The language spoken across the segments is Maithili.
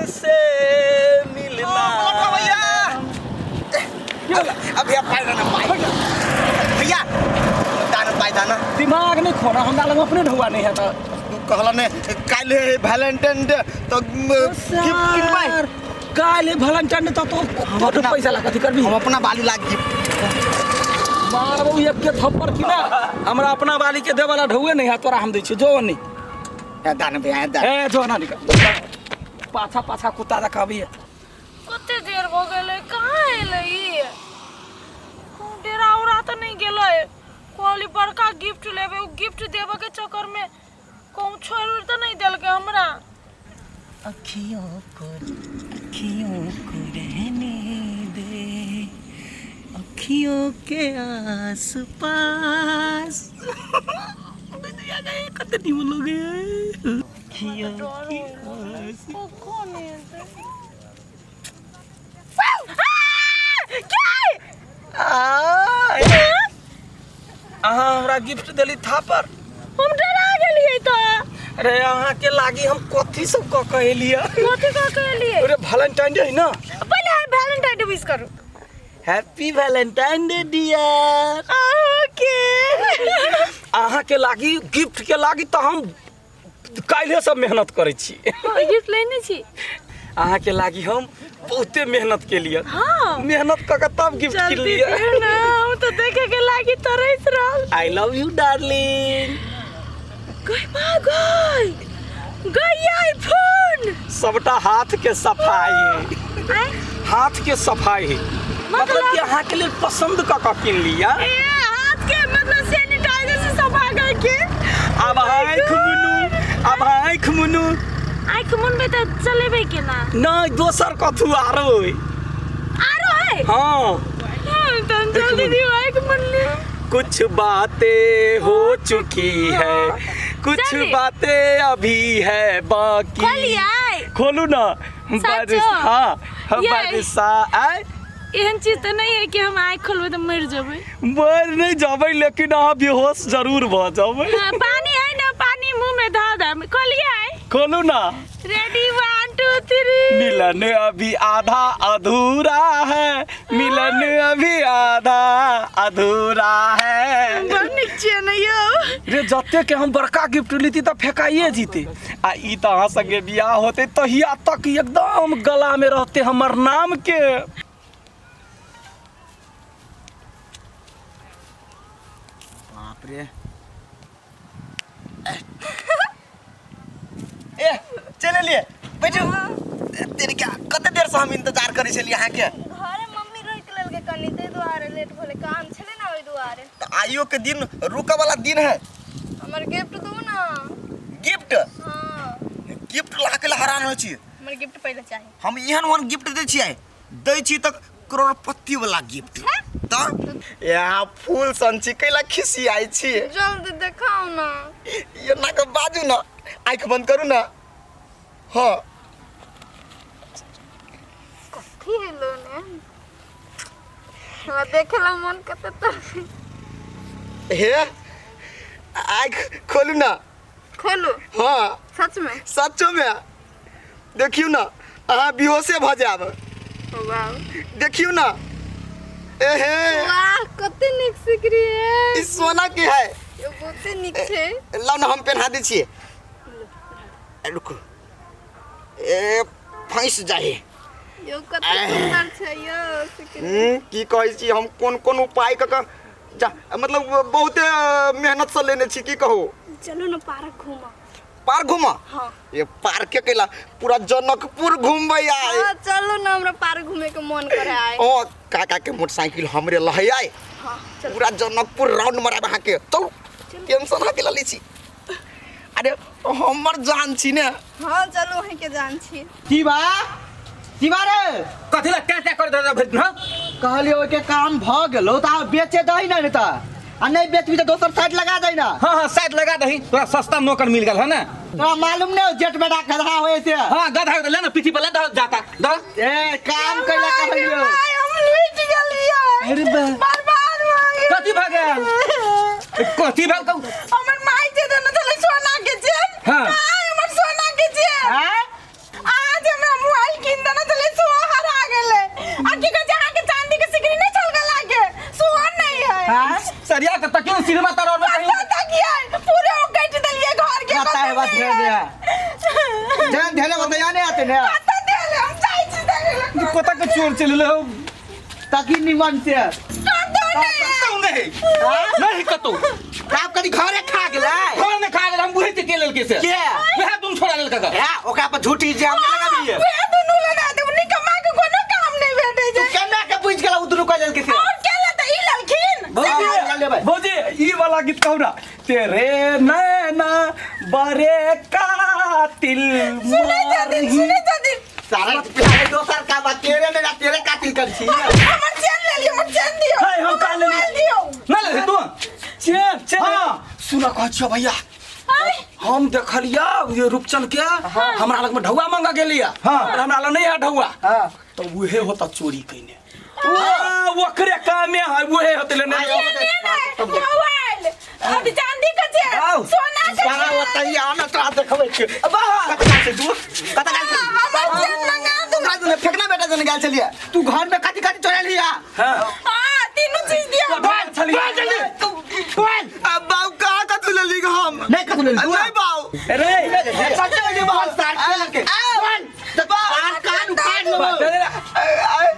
से मिलना। भैया, अब भैया पाइ दाना, पाइ भैया दाना, पाइ दाना। दिमाग नहीं खोना, हमरा लग अपने ढौआ नहीं है तऽ। तू कहला ने काल्हि है वैलेंटाइन डे, तऽ गिफ्ट किनबै। काल्हि वैलेंटाइन डे तऽ तो तो पैसा ला कथी करबी? हम अपना बाली ला गिफ्ट। मारबौ एक के थप्पड़ की ना, हमरा अपना बाली के देवाला ढौए नहीं है, तोरा हम दै छियौ, जो नहीं। ए दाना भैया, ए दाना। ए जो ना, निकल पाछा पाछा, कुत्ता जकाँ अबैए। कते देर भऽ गेलै, कहाँ एलै ई? कहूँ डेरा उरा तऽ नहि गेलै? कहली बड़का गिफ्ट लेबै, ओ गिफ्ट देबऽके चक्करमे कहूँ छोड़ि उड़ि तऽ नहि देलकै हमरा। अखियों को, अखियों को रहने दे, अखियों के आस पास। कते नीमन लगै। अखियों के आस कखन एतै? अहाँ हमरा गिफ्ट देली थापर। हम डरा गेलियै तऽ। अरे, अहाँ के लागी हम कथी सब कऽ के एलियै। कथी कऽ के एलियै? अरे, वैलेंटाइन डे है ना। पहिले वैलेंटाइन डे विश करू। Happy Valentine day dear. Okay. अहाँ के लागी, गिफ्ट के लागी तऽ हम काल्हे सब मेहनत करै छी। गिफ्ट लेने छी। अहाँ के लागी हम बहुते मेहनत केलियै। मेहनत कऽ के तब गिफ्ट जल्दी किनलियै। दियौ ना, हम तऽ देखे के लागी तरस रहल। I love you darling. गई माँ, गई गई आईफोन। सबटा हाथ के सफाई है। आय? हाथ के सफाई है, मतलब कि अहाँ के लेल पसंद कऽ के किन लिया। ए हाथ के मतलब सैनिटाइजर से सफा करके। आब आँखि मुनू, आब आँखि मुनू। आँखि मुनबै तऽ चलेबै केना? नहि, दोसर कथू आरो अइ। आरो है? हाँ। हाँ, तहन जल्दी दियौ, आँखि मुनली। कुछ बातें हो चुकी है, कुछ जल्दी। बातें अभी है बाकी। खोलियै। खोलू ना। बारिश हाँ। ये। बारिशा आय। एहन चीज तऽ नहि है कि हम आँखि खोलबै तऽ मरि जेबै? मर नहि जेबै, लेकिन अहाँ बेहोश जरूर भऽ जेबै। हाँ, पानी है ना, पानी मुंह में धऽ देब। खोलियै। खोलू ना। रेडी, 1 2 3। मिलन अभी आधा अधूरा है, मिलन अभी आधा अधूरा है। बड़ नीक छियै ने यौ। रे, जते के हम बड़का गिफ्ट लेती तऽ फेकाइए जीते, आ ई तऽ अहाँ संगे बियाह होते तहिया तक एकदम गला में रहते हमर नाम के। बाप रे, ए चलि एलियै, बैठू। तेरी क्या, कते देर से हम इंतजार करै छलियै अहाँके। घरे मम्मी रोकि लेलकै कनि, ताहि दुआरे लेट भेलै। काम छलै ने ओहि दुआरे। तऽ आइयो के दिन रुकऽ वाला दिन है। हमर गिफ्ट दू ने। गिफ्ट? हाँ। गिफ्ट ला के हैरान होइ छी। हमर गिफ्ट पहिले चाही। हम एहन ओहन गिफ्ट दै छियै, दै छी तऽ करोड़पति वाला गिफ्ट। तऽ यहाँ फूल सन छी, कैला खिसियाइ छी? जल्दी देखाउ ने। एना के बाजू ने, आँखि बंद करू ने। हाँ। कथी हेलो ने, हमरा देखे ला मन कते तरसे। हे, आँखि खोलू ने। खोलू? हाँ। सच में? सचो में, देखियौ ने, अहाँ बेहोशे भऽ जायब। वाह। देखियौ ने, एहे। वाह, कते नीक सिकरी है। ई सोना के है। यो बहुते नीक छै। लाउ ने, हम पेन्हा दै छियै, रुकू, ए फँसि जाइ। यो कते सुंदर छै यो सिकरी। की कहै छी, हम कोन कोन उपाय कऽ कऽ जा मतलब बहुते मेहनतसँ लेने छी, की कहू। चलू ने पार्क घूमऽ। पार्क घूमऽ? हाँ। ये पार्क के कैला, पूरा जनकपुर घूमबै आइ। हाँ, चलू ना, हमरा पार्क घूमे के मन करे आइ। ओ काका के मोटरसाइकिल हमरे लहै आइ। हाँ, चलू। पूरा जनकपुर राउंड मराब अहाँके। चलू, टेंशन अहाँके लऽ लै छी। अरे, हमर जान छी ने। हाँ, चलू, अहीं के जान छी। शिवा, शिवा रे। कथी ला क्या क्या कर दे भरि दिन? हाँ। कहलियो ओहिके काम भऽ गेलो तऽ आब बेचे दही ने, नहि तऽ आ नहि बेचबी तऽ दोसर साइड लगा दही ना। हाँ, साइड लगा दही, तोरा सस्ता नौकर मिल गेल है ना। तोरा मालूम नहीं हो जेठ बेटा गधा होए से। हाँ, गधा ले ना, पीठी पर ले दह जाता दह। ए काम कैला कहलियो। भाई, हम लुटि गेलियै। अरे बा। बर्बाद भऽ गेल। कथी भऽ गेल? कथी भेल कहू? हमर माय जे देने छलै सोना के चेन। हाँ। आइ हमर सोना के चेन आँय? आज हमरा मुँह सरिया के तकियो ने सिनेमा तर और में कहीं तकिया पूरे ओ काट देलिए घर के। आता है बात ध्यान दे, ध्यान ध्यान बताया नहीं आते ने। कत देले हम जाइ छी देखे ला। कोता के चोर चले ले हो। ताकि निमन से कतौ नहीं। कतौ नहीं, नहीं कतौ। आप कभी घरे खा गेलै? घर में खा गेल, हम बुझै छियै के लेलकै से। के? वएह दुनू छोड़ा लेलकै ग। हे, ओकरा पर झूठी इल्जाम लगाबियै। उहे दुनू लगा दे, निकम्मा के कोनो काम नहीं भेटै तू छै। केना के बुझि गेला उ दुनू कह लेलकै से? और के लेतै? ई लेलखिन। भौजी, लेबै। भौजी, ई वाला गीत कहू ना, तेरे नैना बड़े कातिल। सुनै छथिन, सुनै छथिन। सारा प्यारे दोसर का बात, तेरे में ना तेरे कातिल कर छी। हमर चेन लेलियै, हमर चेन दियौ। है, हम कहाँ लेलियै? मोबाइल दियौ। नहि लेलकै तू? Chain, chain. हाँ। सुन, कहै छियौ भैया, हम देखलिया ये रूपचंद के हमरा लग में ढौआ मांगा गेलिया। हाँ। और हमरा लग नहीं है ढौआ। हाँ। तो उहे होता चोरी कइने, ओकरे कामे है, उहे होते लेने। चेन नहीं, मोबाइल अभी चांदी के चेन, आउ। सोना के सारा चेन। बताइए आना, तोरा देखबै छी। कत गाल छै तू? कत गाल छै? हमर चेन मंगा दू। तोरा जने फेकना बेटा जने गेल छलियै। तू घर में कथी कथी चोरा लिया? हाँ। हाँ, तीनू चीज दियौ। बोल छलिया। बोल। अब बाऊ कहाँ कथू लेली हम? नहीं कथू लेली तू? नहीं बाऊ। रे। सच्चे में बोल, सार के लड़के बोल तो सार कान उखाड़ लेबो।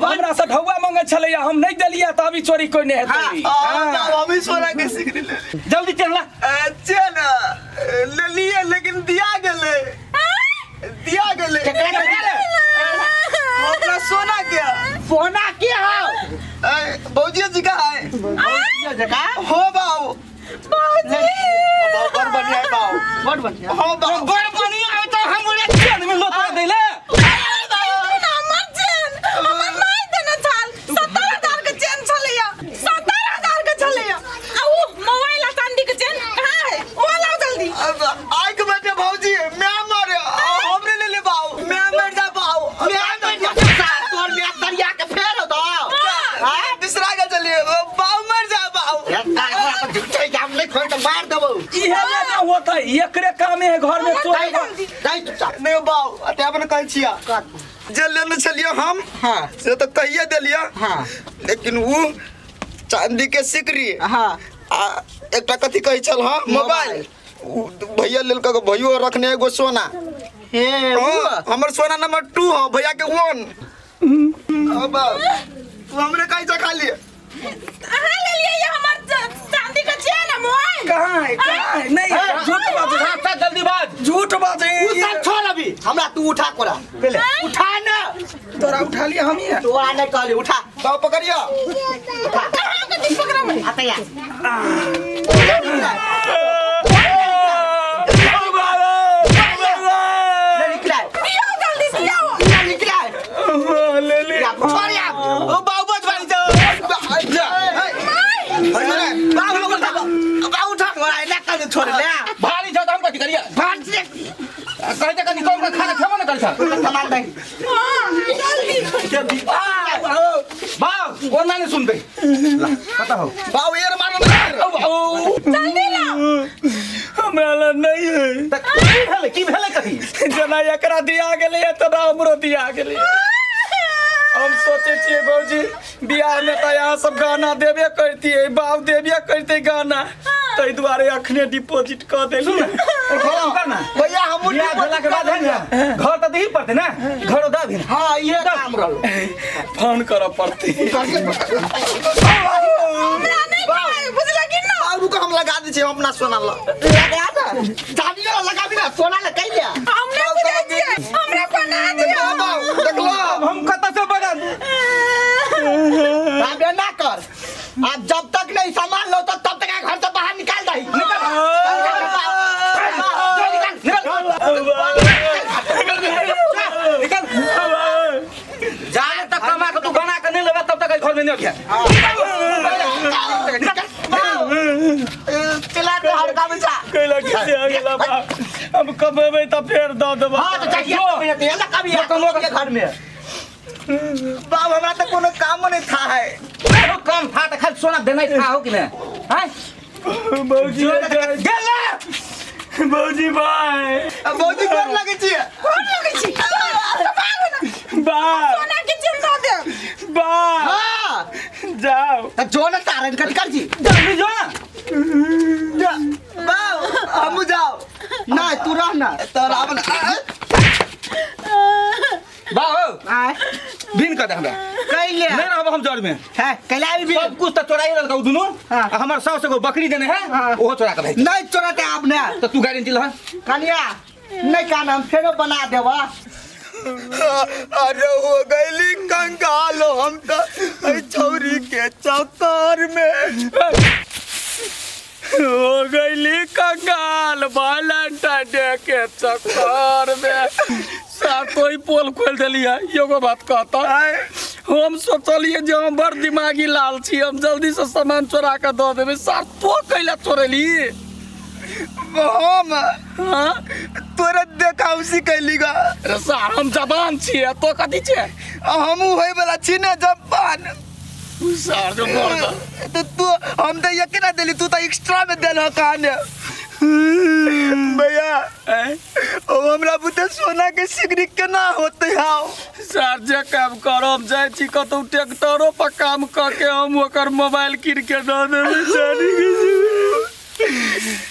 हमरा से ढौआ मांगे छलैया, हम नहीं देलियै तऽ अभी चोरी कोई नहीं हेतै। हाँ, बाऊ हम सोना के सिकरी लेली। जल्दी चल ला। चेन लेलिए लेकिन दिया गेलै, दिया गेलै। केकरा के दिया? अपना सोना के। सोना के हौ? भौजी जी का है। ये जगह हो बाऊ, बाऊ बड़ बढ़िया है बाऊ। बड़ बढ़िया। हो बाऊ। बड़ बढ़िया है तो हम बोले चेन में लोटा देले। हमर चेन हमर माय देने छल, 70,000 के चेन छलैया, 70,000 के छलैया। आ उ मोबाइल आ चांदी के चेन कहाँ है? ओ लाओ जल्दी। अब आइ के बेटे भौजी मैं मरे हमरे ले ले बाऊ, मैं मर जा बाऊ, मैं मर जा। सार तोर में सरिया के फेर दो। हां, बिसरा के चलिए बाऊ, मर जा बाऊ। ये तार पर झूठे जाम नहीं खोल तो मार देबो। इहे ले ना होतै, एकरे कामे है घर में चोरी। जाई जाई चुपचाप। नहीं बाऊ, अते अपन कहै छिया जे लेने छलियै हम। हाँ। से तो कहिए देलियै। हाँ। लेकिन उ चांदी के सिकरी हाँ आ एकटा कथी कहै छल? हाँ, मोबाइल उ भैया लेलकै, भैयो रखने एगो सोना। हे। हाँ, हमर सोना नंबर 2 हो, भैया के 1। अब तू हमरे कहै छ खाली। अहाँ लेलियै ये हमर चांदी के चेन आ मोबाइल? कहाँ है, कहाँ है? नहीं है, झूठ बाजै। रास्ता जल्दी बाज। झूठ बाजै। उ सब छोड़, अभी हमरा तू उठा कोरा पहले उठा ना। तोरा उठा लिया हम ही। तोरा नहीं कहली, उठा। बाऊ पकड़ियो। उठा। कहाँ के दिन पकड़बै? आते या ले निकला। दियौ जल्दी, दियौ। ले निकला। ले। या छोड़ या। ओ बाऊ बच भाई जाओ। बाबू उठा, बाबू उठा, तोरा एना कहली छोड़ ले। भारी छ त हम कथी करिया? भाग से। कहै त कनी कम के खाना खेबो न करै छ। सामान दे। हाँ, जल्दी। बाउ कोना नहीं सुनते ला कता हो। बाऊ यार मारो ना। औ औ। जल्दी लाओ। हमरा लग नहीं है। त की भेलै, की भेलै कथी? जेना एकरा दिया गेलै तेना हमरो दिया गेलै। हम सोचे छियै भौजी, बियाह में तऽ यहाँ सब गाना देबे करतियै, बाप देबे करते गाना, ताहि दुआरे अखने डिपॉजिट कऽ देलियै। कर ना। भैया हम बियाह भेला के बाद है ना, घर त देही पड़तै ना, घरो दऽ भी। हाँ, ये काम रहलो। फोन करऽ पड़तै। हमरा नहीं खाए, बुझलऽ कि ना? बाबू को हम लगा दै छियै, हम अपना सोना ल। लगा दे, चांदी वाला लगा भी ना, सोना ले कहि ले। हम नहीं बुझै छियै, हमरा बना दियौ। बाऊ देखलो। हम कतऽ से बना दू? अब ना कर, अब जब तक नहीं सामान लो तो तब तक घर से बाहर निकाल दही। निकल जाने तक कमा के तू बना के नहीं लेबे तब तक घर में नहीं अबिहे। चला के हर काम सा कैला किसे आ गेला बाप, हम कमेबै तऽ फेर दऽ देबै। हां, तो चाहिए तो ये कभी के घर में। बाबू हमरा तऽ कोनो काम नहीं था है। कम था तऽ खाली सोना देनाइ था हो कि नहि? हैं? भौजी। गेल। भौजी, बाय। भौजी, गोर लगै छियै। कोन लगै छी? भागो ना। बाय। सोना के चेन दऽ देब। बाय। हां। जाओ। तो जो ना तारन कट कर जी। जल्दी जो ना। ना। तोरा आब ना। बाहो आय बिन कर दे हमरा। कैले नहीं रहब हम जड़ में। है कैले आबी बिन। सब कुछ त चोराई रहल उ दुनू। हाँ। आ हमर साउस एगो बकरी देने है, हाँ। ओहो चोरा के भागि। नहीं चोराते आब ने। त तू गारंटी लह। कनिया नहीं कान हम फेरो बना देबा। अरे हो गईली कंगाल हम तो एहि छौरी के चक्कर में। हो गईली कंगाल वैलेंटाइन डे के चक्कर में। सातो ही पोल खोल देलियै, एगो बात कहता हम सोचलिए जे हम बड़ दिमागी लाल छी, हम जल्दी से सामान चोरा के दऽ देबै। सार तो कैला चोरेली? हम हाँ? तोरा देखाउसी कैली गा। अरे सार हम जवान छियै, तो कथी छियै? हमहूँ होय वाला छी ने जवान। सार जो मर जा। तो तू हम तो यके ना देली, तू तो एक्स्ट्रा में देल कान भैया। ओ हमरा बुते सोना के सिगरी केना होते हाव? सर जे काम करब जाइ छी कतौ ट्रैक्टरो पर काम कऽ के हम ओकर मोबाइल कीन के दऽ देबै।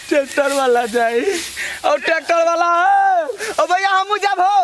ट्रैक्टर वाला जाइ और ट्रैक्टर वाला है। ओ भैया हमहूँ जाब हो।